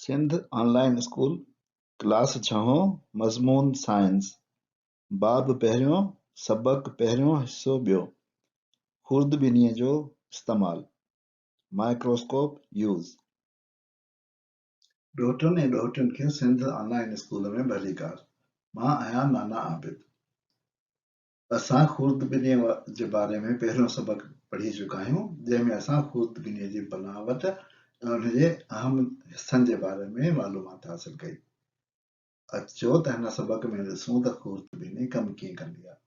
سنڌ آن line school, class ڇهون، مضمون science, باب پهريون، سبق پهريون حصو ٻيو، خوردبينيء جو استعمال، مائڪروسڪوپ يوز. ڏوهٽن ۽ ڏوهٽين کي سنڌ آن لائين اسڪول ۾ ڀليڪار. مان آهيان نانا عابد. اسان خوردبينيء جي باري ۾ پهريون سبق پڙهي چڪا آهيون، جنهن ۾ اسان خوردبينيء جي بناوٽ ۽ ان جي اهم حصن جي باري ۾ معلومات حاصل ڪئي. اچو ته هن سبق ۾ ڏسون ته خوردبيني ڪم ڪيئن ڪندي آهي.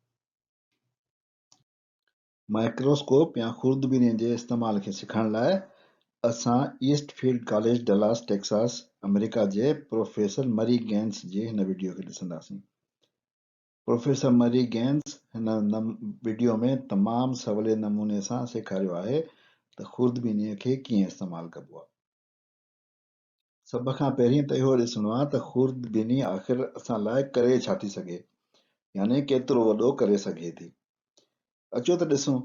مائڪروسڪوپ يا خوردبينيء جي استعمال کي سکڻ لاء اسان Eastfield college Dallas, Texas, آمريڪا جي پروفيسر مري گينس جي هن وڊيو کي ڏسنداسين. پروفيسر مري گينس هن وڊيو ۾ تمام سولي نموني سان سيکاريو آهي ته خوردبينيء کي ڪيئن استعمال ڪبو آهي. سڀ کان پهرين ته اهو ڏسڻو آهي ته خوردبيني آخر اسان لاء ڪري ڇا ٿي سگهي، يعني ڪيترو وڏو ڪري سگهي ٿي. اچو ته ڏسون.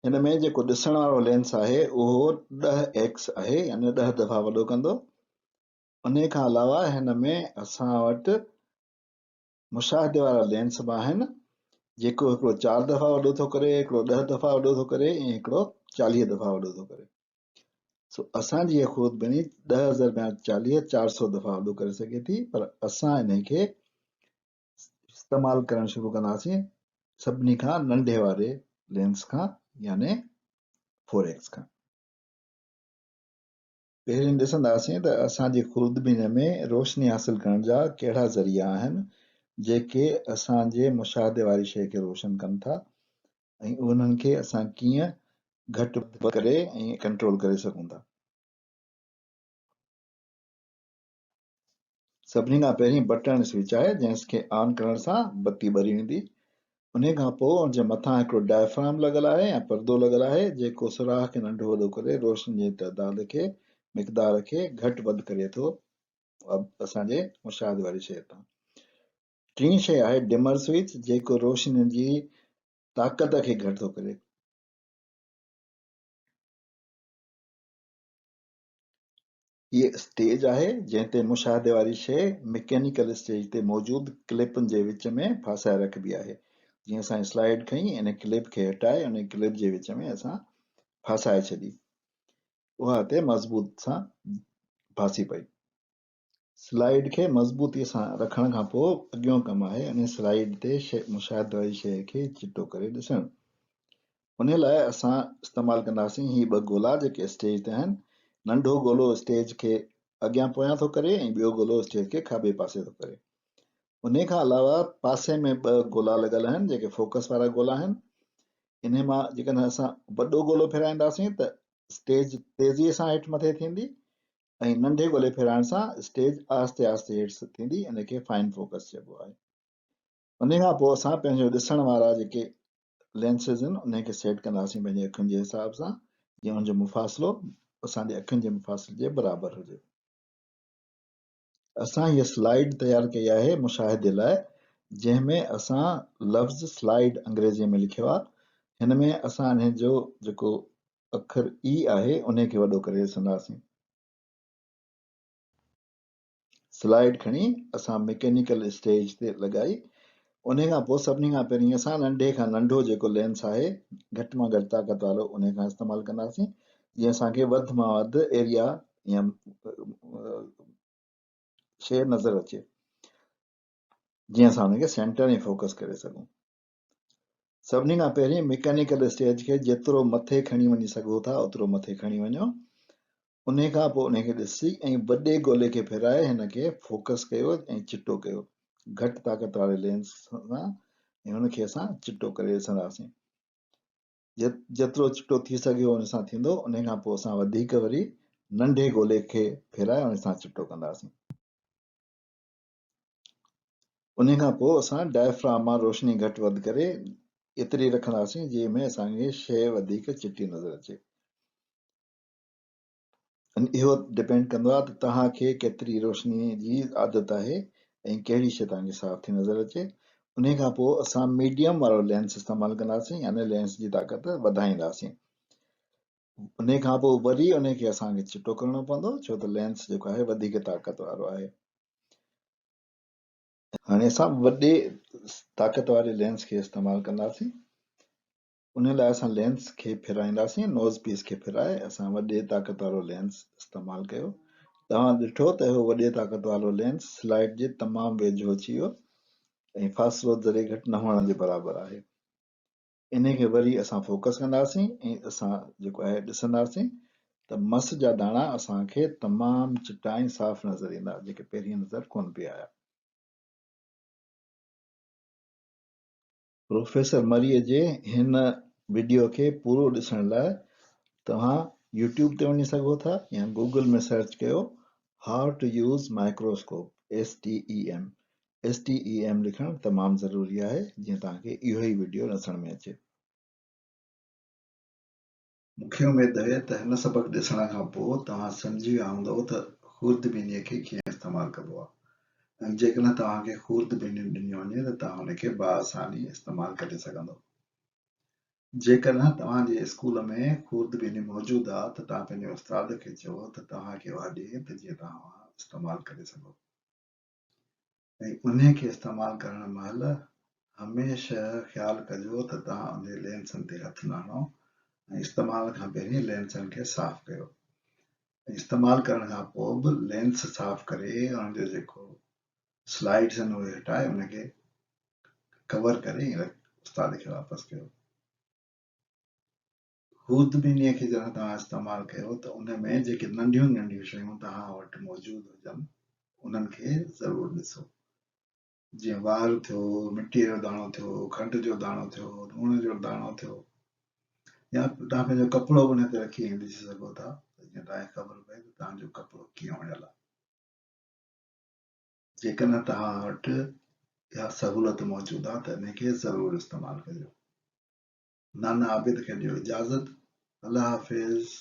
هن ۾ جيڪو ڏسڻ وارو لينس آهي اهو ڏهه ايڪس آهي، يعني ڏهه دفعا وڏو ڪندو. انهي کان علاوه هن ۾ اسان وٽ مشاهدي وارا لينس به آهن، جيڪو هڪڙو چار دفعا وڏو ٿو ڪري، هڪڙو ڏهه دفعا وڏو ٿو ڪري ۽ هڪڙو 40 دفعا وڏو ٿو ڪري. سو اسان جي هيء خوردبيني ڏهه ضرب 40، 400 دفعا وڏو ڪري سگهي ٿي، پر اسان انهي کي استعمال ڪرڻ شروع ڪنداسين سڀني کان ننڍي واري لينس کان يعني فور ايڪس کان. پهرين ڏسنداسين ته اسان جي خوردبينيء ۾ روشني حاصل ڪرڻ جا ڪهڙا ذريعا آهن، جيڪي اسان جي مشاهدي واري شيء کي روشن ڪن ٿا ۽ انهن کي اسان ڪيئن گهٽ وڌ ڪري ۽ ڪنٽرول ڪري سگهون ٿا. سڀني کان پهرين بٽڻ سوئچ آهي، جنهن کي آن ڪرڻ سان بتي ٻري ويندي. انهي کان پوء ان جي مٿان هڪڙو ڊائفرام لڳل آهي يا پردو لڳل آهي، جيڪو سوراخ کي ننڍو وڏو ڪري روشني جي تعداد کي، مقدار کي، گهٽ وڌ ڪري ٿو اسان جي مشاهدي واري شيء تان. ٽين شيء آهي ڊمر سوئچ، جيڪو روشني جي طاقت کي گهٽ ٿو ڪري. هيء اسٽيج آهي، جنهن تي مشاهدي واري شيء مڪينيڪل اسٽيج تي موجود ڪلپن جي وچ ۾ ڦاسائي رکبي آهي. جيئن اسان سلائيڊ کنئي ان ڪلپ کي هٽائي ان ڪلپ جي وچ ۾ اسان ڦاسائي ڇڏي. اها هتي مضبوط سان ڦاسي پئي. سلائيڊ کي مضبوطيء سان رکڻ کان پوء اڳيون ڪم آهي انهي سلائيڊ تي مشاهدي واري شيء کي چٽو ڪري ڏسڻ. انهي لاء اسان استعمال ڪنداسين هي ٻه گولا جيڪي اسٽيج تي آهن. ننڍو گولو اسٽيج کي اڳيان پويان ٿو ڪري ۽ ٻيو گولو اسٽيج کي کاٻي پاسي ٿو ڪري. انهي کان علاوه پاسي ۾ ٻه گولا لڳل آهن جيڪي فوڪس وارا گولا آهن. انهي مان جيڪڏهن اسان وڏو گولو ڦيرائينداسين ته اسٽيج تيزيء سان هيٺ مٿي ٿيندي ۽ ننڍي گولي ڦيرائڻ سان اسٽيج آهستي آهستي هيٺ ٿيندي ان کي فائن فوڪس چئبو آهي. انهي کان پوء اسان پنهنجو ڏسڻ وارا جيڪي لينسز آهن انهي کي سيٽ ڪنداسين پنهنجي اکين جي حساب سان جيئن ان جو مفاصلو اسان جي اکين جي مفاصلي جي برابر هجي. اسان هيء سلائيڊ تيار ڪئي آهي مشاهدي لاء جنهن ۾ اسان لفظ سلائيڊ انگريزيء ۾ لکيو آهي. هن ۾ اسان انهي جو جيڪو اکر اي آهي انهي کي وڏو ڪري ڏسنداسين. سلائيڊ کڻي اسان مڪينيڪل اسٽيج تي لڳائي. انهي کان پوء سڀني کان پهرين اسان ننڍي کان ننڍو جيڪو لينس آهي گهٽ مان گهٽ طاقت وارو انهي کان استعمال ڪنداسين جيئن اسان کي وڌ مان وڌ ايريا يا شيء نظر اچي جيئن اسان ان کي سينٽر ۽ فوڪس ڪري سگهون. سڀني کان پهرين مڪينيڪل اسٽيج کي جيترو مٿي کڻي وڃي سگهو ٿا اوترو مٿي کڻي وڃو. انهي کان پوء انهي کي ڏسي ۽ وڏي گولي کي ڦيرائي هن کي فوڪس ڪيو ۽ چٽو ڪيو گهٽ طاقت واري لينس سان ۽ هن کي اسان چٽو ڪري ڏسنداسين. جيترو چٽو ٿي سگهيو ان سان ٿيندو. انهي کان پوء اسان وڌيڪ وري ننڍي گولي کي ڦيرائي ان سان چٽو ڪنداسين. انهي کان پوء اسان ڊائفرام مان روشني گهٽ وڌ ڪري ايتري رکنداسين جنهن ۾ اسان کي شيء وڌيڪ چٽي نظر اچي. اهو ڊپينڊ ڪندو آهي ته توهان کي ڪيتري روشني جي عادت آهي ۽ ڪهڙي شيء توهان کي صاف ٿي نظر اچي. انهي کان پوء اسان ميڊيم وارو لينس استعمال ڪنداسين يعني لينس جي طاقت وڌائينداسين. انهي کان پوء وري انهي کي اسان کي چٽو ڪرڻو پوندو ڇو ته لينس جيڪو آهي وڌيڪ طاقت وارو آهي. هاڻي اسان وڏي طاقت واري لينس کي استعمال ڪنداسين. انهي لاء اسان لينس کي ڦيرائينداسين، نوز پيس کي ڦيرائي اسان وڏي طاقت وارو لينس استعمال ڪيو. توهان ڏٺو ته اهو وڏي طاقت وارو لينس سلائيڊ جي تمام ويجهو اچي ويو ۽ فاصلو ذري گهٽ نه هئڻ جي برابر آهي. انهي کي وري اسان فوڪس ڪنداسين ۽ اسان جيڪو آهي ڏسنداسين ته مس جا داڻا اسان کي تمام چٽا ۽ صاف نظر ايندا جيڪي پهرين نظر ڪونه پئي آيا. پروفيسر مريء جي هن وڊيو کي پورو ڏسڻ لاء توهان يوٽيوب تي وڃي سگهو ٿا يا گوگل ۾ سرچ ڪيو How to use Microscope STEM STEM لکڻ تمام ضروري آهي جيئن توهان کي اهو ئي وڊيو ڏسڻ ۾ اچي. مون کي اميد آهي ته هن سبق ڏسڻ کان پوء توهان سمجهي ويا هوندؤ ته خوردبينيء کي ڪيئن استعمال ڪبو آهي ۽ جيڪڏهن توهان کي خوردبينيون ڏنيون وڃي ته توهان ان کي باآساني استعمال ڪري سگهندؤ. جيڪڏهن توهان جي اسڪول ۾ خوردبيني موجود آهي ته توهان پنهنجي استاد کي چئو ته توهان کي اها ڏئي ته جيئن توهان اها استعمال ڪري سگهو. ۽ انهي کي استعمال ڪرڻ مهل هميشه خيال ڪجو ته توهان انهي لينسن تي هٿ نه هڻو ۽ استعمال کان پهرين لينسن کي صاف ڪيو ۽ استعمال ڪرڻ کان پوء به لينس صاف ڪري ان جو جيڪو سلائيڊس آهن اهي هٽائي ان کي ڪور ڪري ۽ استاد کي واپس ڪيو. خوردبينيء کي جڏهن توهان استعمال ڪيو ته ان ۾ جيڪي ننڍيون ننڍيون شيون توهان وٽ موجود هجن انهن کي ضرور ڏسو. جيئن وار ٿيو، مٽيء جو داڻو ٿيو، کنڊ جو داڻو ٿيو، لوڻ جو داڻو ٿيو يا توهان پنهنجو ڪپڙو به ان تي رکي ۽ ڏسي سگهو ٿا ته جيئن توهان کي خبر پئي ته توهان جو ڪپڙو ڪيئن اڻيل آهي. جيڪڏهن توهان وٽ اها سهولت موجود آهي ته ان کي ضرور استعمال ڪجو. نانا عابد کي ڏيو اجازت. الله حافظ.